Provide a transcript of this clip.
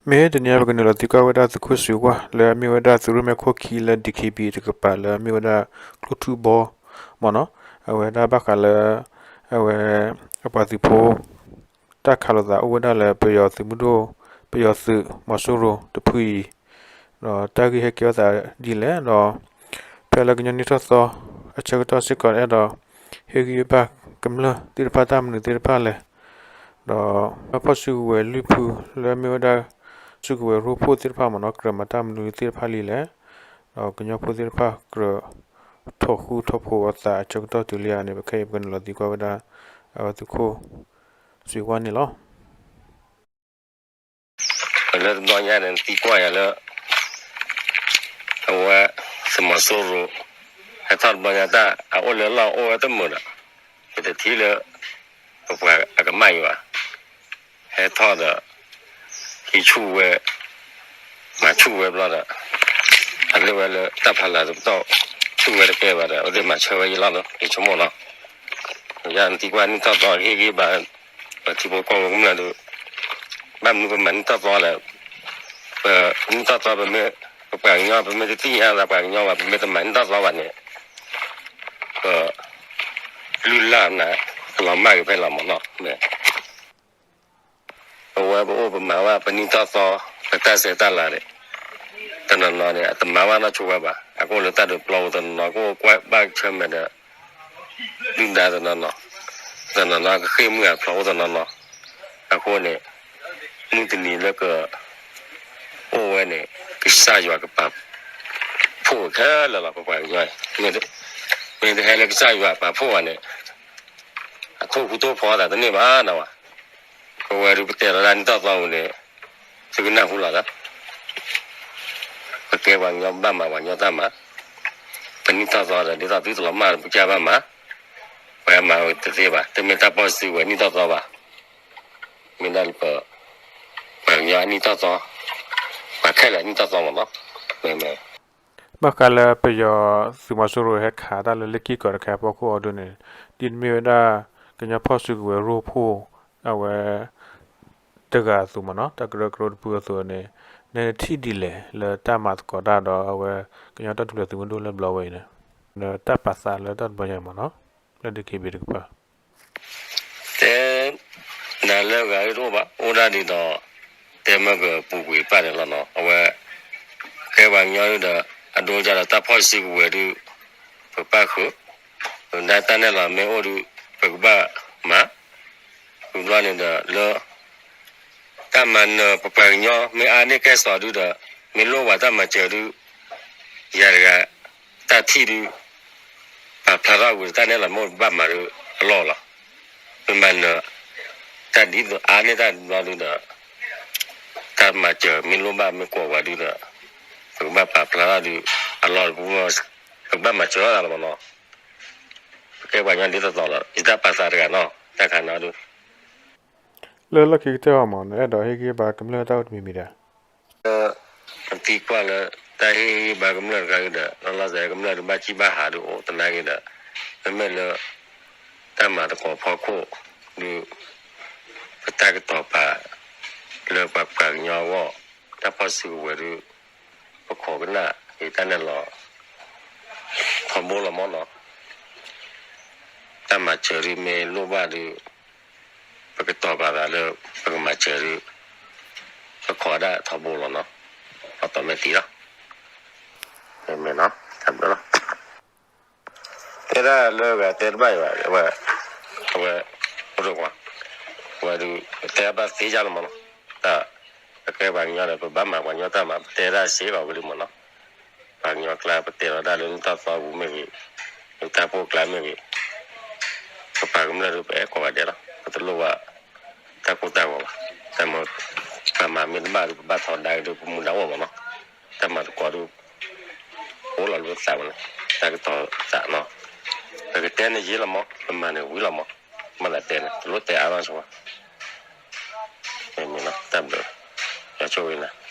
မ့ၢ်တနံၤအံၤ ပကနုာ်လီၤသံကွၢ်ဝဲဒၣ်သုးခိၣ်စူၤဝါ လၢအမ့ၢ်ဝဲဒၣ်သုးရိၣ်မဲာ်ခိၣ်ခံလၢ DKBA တကပၤ လၢအမ့ၢ်ဝဲဒၣ်ကျိၣ်ထူၣ်ဘီ မ့ၢ်နီၤ, အဝဲဒၣ်ဘၣ်ဃးလၢ အဝဲ အပှၤသုးဖိ တၢ်ခးလိာ်သးအိၣ်ဝဲဒၣ်လၢပယီၤသုးမုၢ်ဒိၣ် ပယီၤသုးမီၤစိရိၤတဖုအံၤ ဒီးတၢ်ဂ့ၢ်ဟဲကဲထီၣ်သးဒ်လဲၣ်, ဒီး ဖဲလၢကညီနံၣ်ထီၣ်သီအဆၢကတီၢ်စ့ၢ်ကီး အဲၣ်ဒိးဟ့ၣ်ဂံၢ်ဘၣ်ကမျၢၢ်သ့ၣ်တဖၣ်တၢ်မနုၤသ့ၣ်တဖၣ်လဲၣ်, ဒီး ဖီၣ်စုကဝဲၤလွံၢ်ဖု လၢအမ့ၢ်ဝဲဒၣ် စုကဝဲၤရိဖှိၣ်သ့ၣ်တဖၣ်မ့ၢ်နီၤ ကြၢးမၤတၢ်မနုၤသ့ၣ်တဖၣ်လံလဲၣ်, ဒီးကညီဖိသ့ၣ်တဖၣ်ကြၢးထိးဃူထိးဖိးအသးအဆၢကတီၢ်တုၤလံဧါန့ၣ် ပခဲအံၤပကနုာ်လီၤသံကွၢ်ဝဲဒၣ် အဝဲသုးခိၣ်စူၤဝါန့ၣ်လီၤ. လၢတဘျီညါန့ၣ် သံကွၢ်ယၤလၢ အဝဲ သုးမီၤစိရိၤ ဟဲထီၣ်တဘျီညါတၢ် အအိၣ်လၢလီၢ်အိၣ်ဝဲတမုာ်ဒီး ပတထံၣ်လၢ ပပှၤအကမၣ်ယွၤ ဟဲထီၣ်ဒီး ဟံးဆူၣ်ဝဲ မၤဆူၣ်ဝဲဘျီဒီး အလၢဝဲလၢတၢ်ဖးလၢ်တပတီၢ် ဆူၣ်ဝဲတကဲဘၣ်ဒီး အဝဲသ့ၣ်မၤဆၢဝဲယလီၢ်လၢ ယဆိကမိၣ်လီၤ. ယၤနသံကွၢ်နံၣ်ထီၣ်သီဟ့ၣ်ဂံၢ်ဘါ ပထံဖိကီၢ်ဖိကမျၢၢ်ဒီး ဘၣ်မနုၤပမၤနံၣ်ထီၣ်သီလဲၣ်, ပနံၣ်ထီၣ်သီပမ့ၢ် ပပှၤကညီ ပမ့ၢ်တသ့ၣ်ညါသးပှၤကညီဘၣ် ပမ့ၢ်တမၤနံၣ်ထီၣ်သီဘၣ်န့ၣ် ပ လုၢ်လၢ်နၤ ကလီၤမၢ်က့ၤဖဲလီၤမ့ၢ်နီၤ မ့ၢ် ပဝဲပအိၣ်ပမၤဘၣ်ပနံၣ်ထီၣ်သီ ပတၢ်ဆဲးတၢ်လၤန့ၣ် တနီၤနီၤန့ၣ် အတမၤဘၣ်နီၢ်ဆိဝဲဘၣ် အကအိၣ်လၢတၢ်ဒုးပျီပူၤ တနီၤနီၤကအိၣ်ကွၢ်ဘၣ်ဆၢၣ်မဲာ်ဒီး ဒုၣ်ဒါတနီၤနီၤ တနီၤနီၤကဃ့ၢ်မုၢ်အဖျိးအိၣ်တနီၤနီၤ အဃိန့ၣ် မုၢ်တနံၤလၢက အိၣ်ဝဲန့ၣ် ကစၢ်ယွၤကပာ်ဖှိၣ်ခဲလၢာ်လီၤ ပပှၤကညီအံၤ မ့ၢ်တဟဲလၢကစၢ်ယွၤပာ်ဖှိၣ်ဘၣ်န့ၣ် အထိၣ်ဃူထိၣ်ဖိးသးတန့ၢ်ဘၣ်နဝဲ ပဝဲဒုးပတဲလီၤဒၣ်နံၣ်ထီၣ်သီပူၤန့ၣ် သုကနၢ်ဟူလီၤသး ပကဲပှၤကညီဘၣ်မၤပှၤကညီတၢ်မၤ ပနံၣ်ထီၣ်သီဒီး ဒ်သိးသုတလီၤမၢ်ပကစၢ်ဘၣ်မၤ ပှၤမၤတသ့ဘၣ် တမ့ၢ်တၢ်ဖီၣ်စုကဝဲၤနံၣ်ထီၣ်သီဘၣ် မ့ၢ်ဒၣ်လၢပ ပှၤကညီအနံၣ်ထီၣ်သီ ပှၤခဲလၢာ်အနံၣ်ထီၣ်သီမ့ၢ်နီၤ မ့ၢ်မ့ၢ် ဘၣ်ဃးလၢပယီၤသုးမီၤစိရိၤဟဲခးတၢ်လၢလ့ၣ်ကံၢ်ကီးတခါအဖီခိၣ်အီၤဒ်န့ၣ် ဒ်မ့ၢ်ဝဲဒၣ် ကညီဖီၣ်စုကဝဲၤရိဖှိၣ် အဝဲ တဂၤအသိးမ့ၢ်နီၤ တၢ်ကရၢကရိတဖုအသိးန့ၣ် နထံၣ်ဒ်လဲၣ်လၢတၢ်မၤသကိးတၢ်ဒီးအဝဲ ကညီတၢ်ထူၣ်ဖျဲးသုးမုၢ်ဒိၣ်လၢဘျီဝဲအံၤန့ၣ် ဒီးတၢ်ပာ်သးလၢတၢ်တဘျီညါမ့ၢ်နီၤ လၢ DKBA တကပၤ တဲ နၤလၢဂၤအံၤတအိၣ်ဘၣ် အိၣ်ဒၣ်ဒ်သိး တဲမၢကပူၤကွံာ်ပာ်န့ၣ်လီၤနီၤ အဝဲ ကဲပှၤကညီဒီး အဒိဒ်သိးတၢ်ဖီၣ်စုကဝဲၤဒုး ပပၣ်ဃုာ် ဒ်တၢ်နဲၣ်လီၤမ့ၢ်အိၣ်ဒုး ပကဘၣ်မၤ ဝံၤဘျီန့ၣ်ဒီးလၢ တၢ်မၤနၢၤပပှၤကညီ မ့ၢ်အါန့ၢ်ကဲစီးဒုဒီး မ့ၢ်လိၣ်ဘၣ်တၢ်မၤစၢၤဒု ယၤတဂၤ တၢ်ထံၣ်ဒု ပာ်ဖျါထီၣ်ဝံၤ တၢ်နဲၣ်လီၤမ့ၢ်အိၣ်ဘၣ်မၤဒုအလီၢ်လီၤ. မ့ၢ်မၤနၢၤ တၢ်ဒ်သိးအါန့ၢ်တၢ်ဘျီဒုဒီး တၢ်မၤစၢၤမ့ၢ်လိၣ်ဘၣ်မ့ၢ်ကိးဝဲဒုဒီး ပကဘၣ်ပာ်ဖျါထီၣ်ဒု အလီၢ်တပူၤ ပကဘၣ်မၤစၢၤထီၣ်သးလီၤမ့ၢ်နီၤ. ပကဲပှၤကညီဒ်သိးသိးလီၤ ယတၢ်ပာ်သးတဂၤနီၤ တၢ်ခါနီၤဒု လၢလီၢ်ခံကတၢၢ်အံၤမ့ၢ် နအဲၣ်ဒိးဟ့ၣ်ဂံၢ်ဘါကမျၢၢ်တၢ်အိၣ်တမံၤမံၤဒၣ် သံကွၢ်လၢ တၢ်ဟ့ၣ်ဂံၢ်ဘါကမျၢၢ်တခါအံၤဒီး လီၤလီၤဆဲးကမျၢၢ်ဒုးဘၣ်ကံၣ်ဘၣ်ဟးဒုးအိၣ်သနာ်က့ဒီး မ့မ့ၢ်လၢ တၢ်မၤသကိးဖီခိၣ်ဒုး ပတၢ်ကတီၤပာ် လၢပှၤပှၤကညီအဂီၢ် တၢ်ဖီၣ်စုကဝဲၤဒုး ပခိးကနၣ်က့ၤတၢ်နဲၣ်လီၤ ထီဘိလီၤမ့ၢ်နီၤ. တၢ်မၤစၢၤဒုးမ့ၢ်လိၣ်ဘၣ်ဒုး ပကတီၤပာ်သးလၢ ပကမၤစၢၤဒုး ပခိးဒၣ်ထီဘိလီၤနီၤ. အတီၢ်မ့ၢ်တံၢ်လီၤ. မ့ၢ်နီၤ တၢ်ဘျုးလီၤ. တဲဒၣ်လၢဂၤတဲတဘၣ်ယၤဘၣ် အဝဲ အဝဲ အိၣ်ဒိၣ်ကွၢ် အဝဲဒုး တဲဘၣ်သ့ယါလီၤမ့ၢ်နီၤ. တၢ် ပကဲပှၤကညီဒီး ပဘၣ်မၤပှၤကညီတၢ်မၤ ပတဲဒၣ်စ့ၢ်ကီးဝဲဒုးမ့ၢ်နီၤ. ပှၤကညီကျါ ပတဲလီၤတၢ်လၢနံၣ်ထီၣ်သီပူၤမ့ၢ်ဂ့ၤ, လၢတၢ်ဖီၣ်ကျါမ့ၢ်ဂ့ၤ, ပပှၤကမျၢၢ်ဒုး ပအဲၣ်ကိးဂၤဒဲးလီၤ. ပတလိၣ်ဘၣ် တၢ်ကိၢ်တၢ်ဂီၤဘၣ်. တၢ်မၤ ပမၤမ့ၢ်တဘၣ်ဒုး ပဘၣ်ထီဒါက့ၤဒုး ပမူဒါအိၣ်မ့ၢ်နီၤ. တၢ်မၤသကိးဒုး အိၣ်လီၤလၢပသးမ့ၢ်နီၤ. တၢ်ကတီၤသးနီၤ. ပကတဲန့ၣ်ယ့လီၤမး, ပမၤန့ၣ်ဝံၤလီၤမး. မ့ၢ်သးတဲန့ၣ် တလိၣ်တဲအါဘၣ်ဆိဝဲ. မ့ၢ်နီၤ တၢ်ဘျုး, ယဆိၣ်ဂ့ၤနၤ.